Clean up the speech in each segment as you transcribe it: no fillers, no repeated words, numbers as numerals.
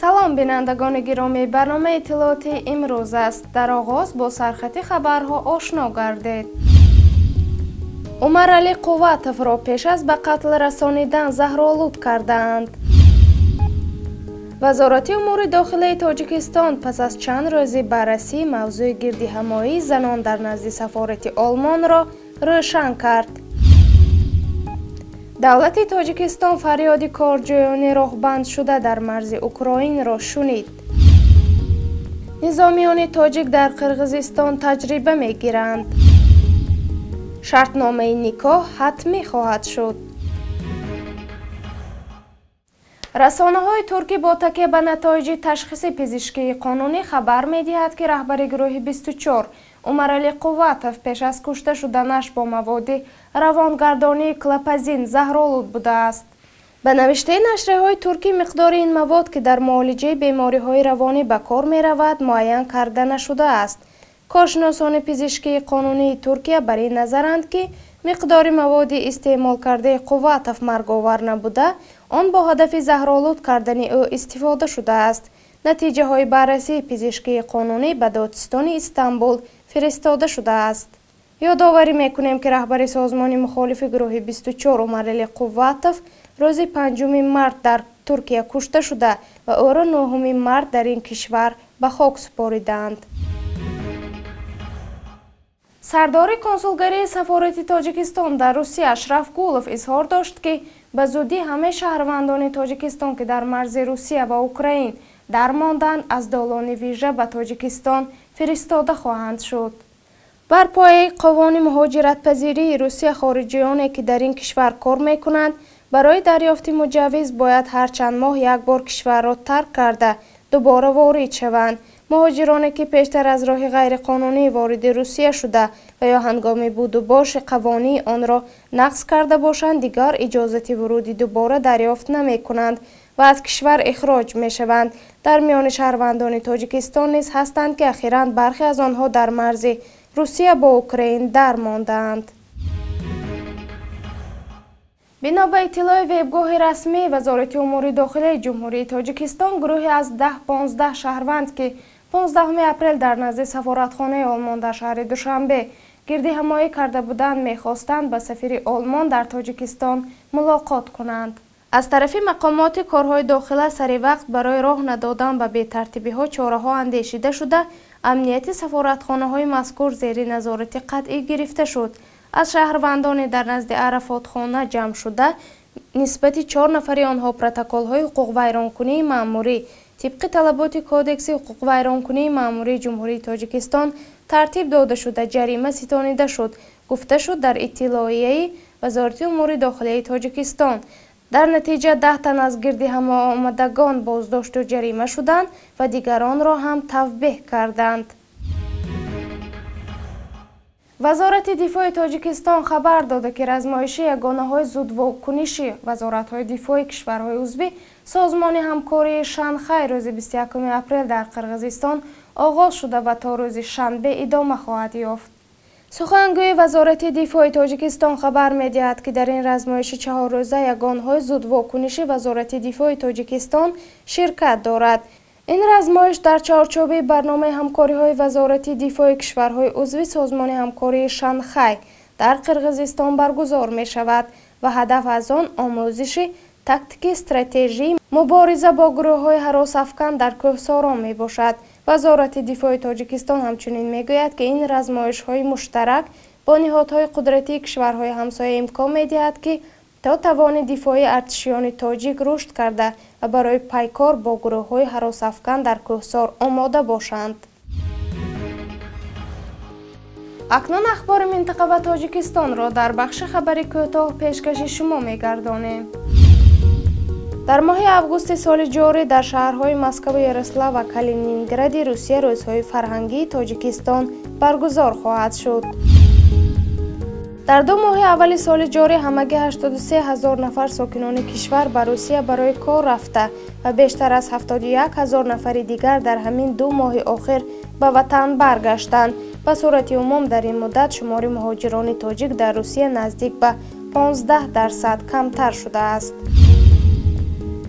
Салом, бинандагони гиромӣ, барномаи иттилоотии имрӯз аст. Дар оғоз бо сархати хабарҳо ошно гардед. Умаралӣ Қувватовро пеш аз ба қатл расонидан заҳролуд кардаанд. Вазорати умури дохилаи Тоҷикистон пас аз чанд рӯзи баррасӣ мавзӯи гирдиҳамоии занон дар назди сафорати Олмонро рӯшан кард. Давлати Тоҷикистон фарёди корҷӯёни роҳбандшуда дар марзи Украинро шунид. Низомиёни тоҷик дар Қирғизистон таҷриба мегиранд. Шартномаи никоҳ ҳатмӣ хоҳад шуд. Расонаҳои туркӣ бо такя ба натоиҷи ташхиси пизишкии қонунӣ хабар медиҳад, ки раҳбари гурӯҳи 24 Умаралӣ Қувватов пеш аз кушта шуданаш бо маводи равонгардонии клопазин заҳролуд будааст. Ба навиштаи нашрияҳои туркӣ, миқдори ин мавод, ки дар муолиҷаи бемориҳои равонӣ ба кор меравад, муайян карда нашудааст. Коршиносони пизишкии қонунии Туркия бар ин назаранд, ки миқдори маводи истеъмолкардаи Қувватов марговар набуда, он бо ҳадафи заҳролуд кардани ӯ истифода шудааст. Натиҷаҳои баррасии пизишкии қонунӣ ба додситони Истанбул фиристода шудааст. Ёдоварӣ мекунем, ки раҳбари созмони мухолифи гурӯҳи 24 Умаралӣ Қувватов рӯзи 5 март дар Туркия кушта шуда ва ӯро 9 март дар ин кишвар ба хок супориданд. Сардори консулгарии сафорати Тоҷикистон дар Русия Ашраф Гулов изҳор дошт, ки ба зудӣ ҳамаи шаҳрвандони Тоҷикистон, ки дар марзи Русия ва Украин дармонданд, аз долони вижа ба Тоҷикистон фиристода хоҳанд шуд. Бар пояи қонуни муҳоҷиратпазирии Русия, хориҷиёне, ки дар ин кишвар кор мекунанд, барои дарёфти муҷаввиз бояд ҳар чанд моҳ як бор кишварро тарк карда дубора ворид шаванд. Муҳоҷироне, ки пештар аз роҳи ғайриқонунӣ вориди Русия шуда ва ё ҳангоми будубоши қавонии онро нақз карда бошанд, дигар иҷозати вуруди дубора дарёфт намекунанд ва аз кишвар ихроҷ мешаванд. Дар миёни шаҳрвандони Тоҷикистон низ ҳастанд, ки ахиран бархе аз онҳо дар марзи Русия бо Украин дармондаанд. Бино ба иттилои вебгоҳи расмии Вазорати умури дохилаи Ҷумҳурии Тоҷикистон, гурӯҳе аз 10-15 шаҳрванд, ки 15 апрел дар назди сафоратхонаи Олмон дар шаҳри Душанбе гирдиҳамоӣ карда буданд, мехостанд ба сафири Олмон дар Тоҷикистон мулоқот кунанд. Аз тарафи мақомоти корҳои дохила сари вақт барои роҳ надодан ба бетартибиҳо чораҳо андешида шуда, амнияти сафоратхонаҳои мазкур зери назорати қатъӣ гирифта шуд. Аз шаҳрвандони дар назди Арафотхона ҷамъ шуда, нисбати 4 нафари онҳо протоколҳои ҳуқуқвайронкунии маъмурӣ тибқи талаботи Кодекси ҳуқуқвайронкунии маъмурии Ҷумҳурии Тоҷикистон тартиб дода шуда, ҷарима ситонида шуд, гуфта шуд дар иттилоияи Вазорати умури дохилаи Тоҷикистон. Дар натиҷа 10 тан аз гирдиҳамоомадагон боздошту ҷарима шуданд ва дигаронро ҳам тавбеҳ карданд. Вазорати дифои Тоҷикистон хабар дода, ки размоиши ягонаҳои зудвокуниши вазоратҳои дифои кишварҳои узвӣ созмони ҳамкории Шанхай рӯзи 21 апрел дар Қирғизистон оғоз шуда ва то рӯзи шанбе идома хоҳад ёфт. Сухангӯи Вазорати дифои Тоҷикистон хабар медиҳад, ки дар ин размоиши чаҳоррӯза ягонҳои зудвокуниши Вазорати дифои Тоҷикистон ширкат дорад. Ин размоиш дар чорчӯби барномаи ҳамкориҳои Вазорати дифои кишварҳои узви созмони ҳамкории Шанхай дар Қирғизистон баргузор мешавад ва ҳадаф аз он омӯзиши тактики стратежии мубориза бо гурӯҳҳои ҳаросафкан дар кӯҳсорон мебошад. Вазорати дифои Тоҷикистон ҳамчунин мегӯяд, ки ин размоишҳои муштарак бо ниҳодҳои қудратии кишварҳои ҳамсоя имкон медиҳад, ки то тавони дифоии артишиёни тоҷик рушд карда ва барои пайкор бо гурӯҳҳои ҳаросафкан дар кӯҳсор омода бошанд. Акнун ахбори минтақа ва Тоҷикистонро дар бахши хабари кӯтоҳ пешкаши шумо мегардонем. Дар моҳи августи соли ҷорӣ дар шаҳрҳои Москву, Ярослав ва Калинингради Русия рӯзҳои фарҳангии Тоҷикистон баргузор хоҳад шуд. Дар 2 моҳи аввали соли ҷорӣ ҳамагӣ 83 ҳазор нафар сокинони кишвар ба Русия барои кор рафта ва бештар аз 71 ҳазор нафари дигар дар ҳамин 2 моҳи охир ба ватан баргаштанд. Ба сурати умум дар ин муддат шумори муҳоҷирони тоҷик дар Русия наздик ба 15% камтар шудааст.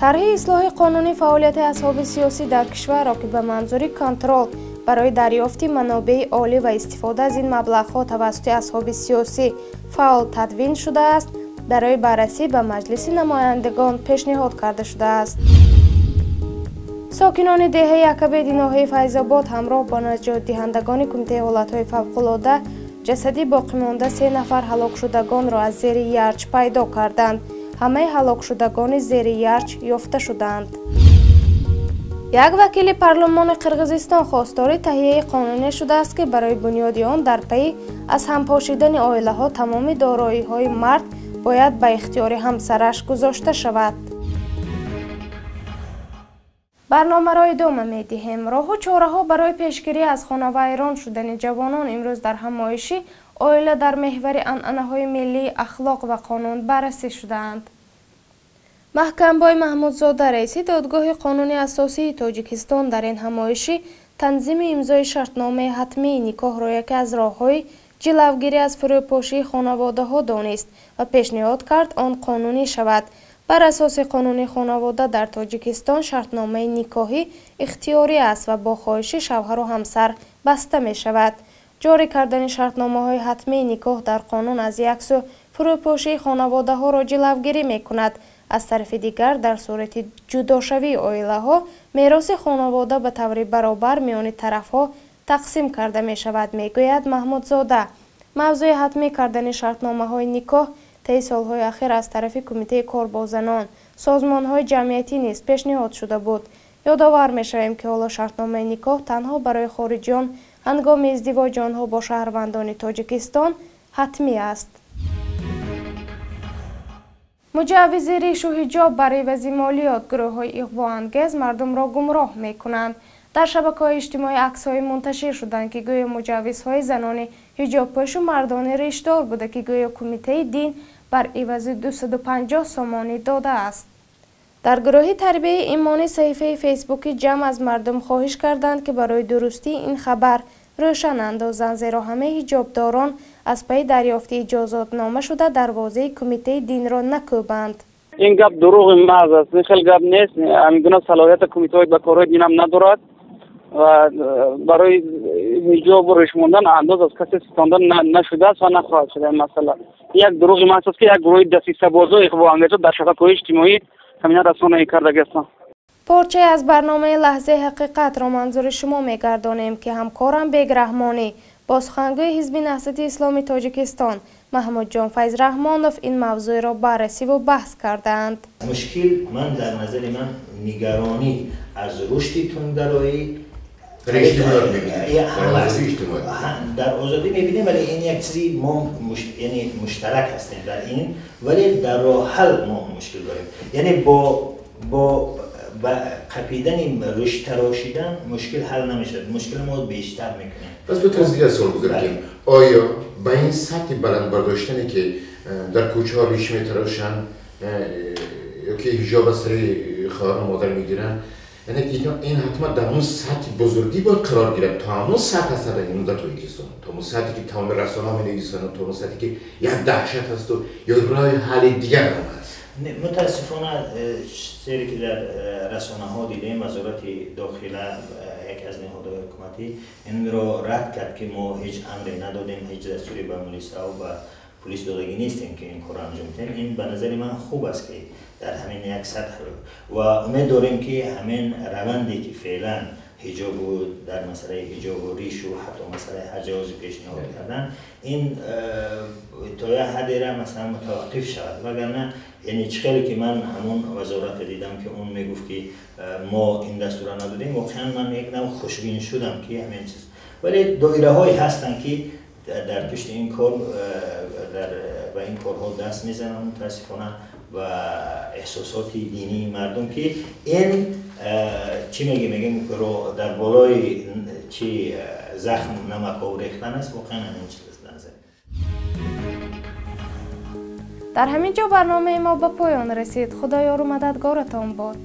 Тарҳи ислоҳи қонунии фаъолияти асҳоби сиёсӣ дар кишварро, ки ба манзури контрол барои дарёфти манобеи олӣ ва истифода аз ин маблағҳо тавассути асҳоби сиёсӣ фаъол тадвин шудааст, барои баррасӣ ба Маҷлиси намояндагон пешниҳод карда шудааст. Сокинони деҳаи Акабеди ноҳияи Файзобод ҳамроҳ бо наҷотдиҳандагони Кумитаи ҳолатҳои фавқулода ҷасади боқимонда 3 нафар ҳалокшудагонро аз зери ярч пайдо карданд. Ҳамаи ҳалокшудагони зери ярч ёфта шуданд. Як вакили парлумони Қирғизистон хостори таҳияи қонунӣ шудааст, ки барои бунёди он дар пайи аз ҳампошидани оилаҳо тамоми дороиҳои мард бояд ба ихтиёри ҳамсараш гузошта шавад. Барномаро идома медиҳем. Роҳу чораҳо барои пешгирӣ аз хонавайрон шудани ҷавонон имрӯз дар ҳамоиши оила дар меҳвари анъанаҳои миллӣ, ахлоқ ва қонун баррасӣ шудаанд. Маҳкамбой Маҳмудзода, раиси Додгоҳи қонуни асосии Тоҷикистон, дар ин ҳамоиши танзими имзои шартномаи ҳатмии никоҳро яке аз роҳҳои ҷилавгирӣ аз фурӯпошии хонаводаҳо донист ва пешниҳод кард он қонунӣ шавад. Бар асоси қонуни хонавода дар Тоҷикистон шартномаи никоҳӣ ихтиёрӣ аст ва бо хоҳиши шавҳару ҳамсар баста мешавад. Ҷорӣ кардани шартномаҳои ҳатмии никоҳ дар қонун аз як сӯ фурӯпошии хонаводаҳоро ҷилавгирӣ мекунад, аз тарафи дигар дар сурати ҷудошавии оилаҳо мероси хонавода ба таври баробар миёни тарафҳо тақсим карда мешавад, мегӯяд Маҳмудзода. Мавзӯи ҳатмӣ кардани шартномаҳои никоҳ таи солҳои ахир аз тарафи Кумитаи кор бо занон, созмонҳои ҷамъиятӣ низ пешниҳод шуда буд. Ёдовар мешавем, ки ҳоло шартномаи никоҳ танҳо барои хориҷиён ҳангоми издивоҷи онҳо бо шаҳрвандони Тоҷикистон ҳатмӣ аст. Муҷаввизи ришу ҳиҷоб бар ивази молиёт гурӯҳҳои иғвоангез мардумро гумроҳ мекунанд. Дар шабакаҳои иҷтимоӣ аксҳое мунташир шуданд, ки гӯё муҷаввизҳои занони ҳиҷобпӯшу мардони ришдор буда, ки гӯё Кумитаи дин бар ивази 250 сомонӣ додааст. Дар гурӯҳи тарбияи имонӣ саҳифаи фейсбуки ҷамъ аз мардум хоҳиш карданд, ки барои дурустии ин хабар рӯшан андозанд, зеро ҳамаи ҳиҷобдорон аз пайи дарёфти иҷозотнома шуда дарвозаи Кумитаи динро накӯбанд. Ин гап дурӯғи маҳз аст, ин хел гап нест. Ҳамин гуна салоҳияти кумитаҳои ба корҳои динам надорад ва барои ҳиҷобу риш мондан андоз аз касе ситонда нашудааст ва нахоҳад шуда. Ин масъала як дурӯғи маҳз аст, ки як гурӯҳи дасисабозо иғвоангезо дар шабакаҳои иҷтимоӣ ҳамина расонаӣ кардаги ҳастанд. Порчае аз барномаи Лаҳзаи ҳақиқатро манзури шумо мегардонем, ки ҳамкорам Беграҳмонӣ бо сухангӯи Ҳизби Наҳзати Исломи Тоҷикистон Маҳмудҷон Файзраҳмонов ин мавзӯъро баррасиву баҳс кардаанд. Мушкил ман дар назари ман нигаронӣ аз рушди тундгароӣ дар озодӣ мебинем, вале ин як чизи мо яъне муштарак ҳастем дар ин, вале дар роҳ ҳал мо мушкил дорем. Яъне бо қапидани рӯш тарошидан мушкил ҳал намешавад, мушкил мо бештар мекунем. Пас ба тарзи дигар суол бигирем, оё ба ин сатҳи баланд бардоштане, ки дар кӯчаҳо риш метарошанд ё ки ҳиҷоб аз сари хоҳару модар мегиранд, яъне ин ҳатман дар ҳамон сатҳи бузургӣ бояд қарор гирад, то ҳамон сатҳ ҳаст дар имрӯз дар Тоҷикистон, то ҳамон сатҳе ки тамоми расонаҳо менависанд, то ҳамон сатҳе ки як даҳшат ҳасту ё роҳи ҳалли дигар ҳам ҳаст? Мутаассифона чизе ки дар расонаҳо дидем, Вазорати дохила яке аз ниҳодҳои ҳукуматӣ инро рад кард, ки мо ҳеҷ амре надодем, ҳеҷ дастуре ба милисаҳо ба пулис додагӣ нестем, ки ин корро анҷом диҳем. Ин ба назари ман хуб аст, ки дар ҳамин як сатҳ ва умед дорем, ки ҳамин раванде ки феълан ҳиҷобу дар масъалаи ҳиҷобу ришу ҳатто масъалаи ҳаҷози пешниҳод кардан, ин то як ҳаддера масалан мутаваққиф шавад. Вагарна яъне чӣ хеле ки ман ҳамон вазората дидам, ки он мегуфт, ки мо ин дастура надодем, воқеан ман як нав хушбин шудам, ки ҳамин чиз. Вале доираҳое ҳастанд, ки дар пушти ин кор ба ин корҳо даст мезананд, мутаассифона, ва эҳсосоти динии мардум, ки ин чӣ мегӯем, мегӯем дар болои чи захм намакоб рехтан аст, воқеан ҳамин чиз аст. Дар ҳамин ҷо барномаи мо ба поён расид. Худоёру мададгоратон бод.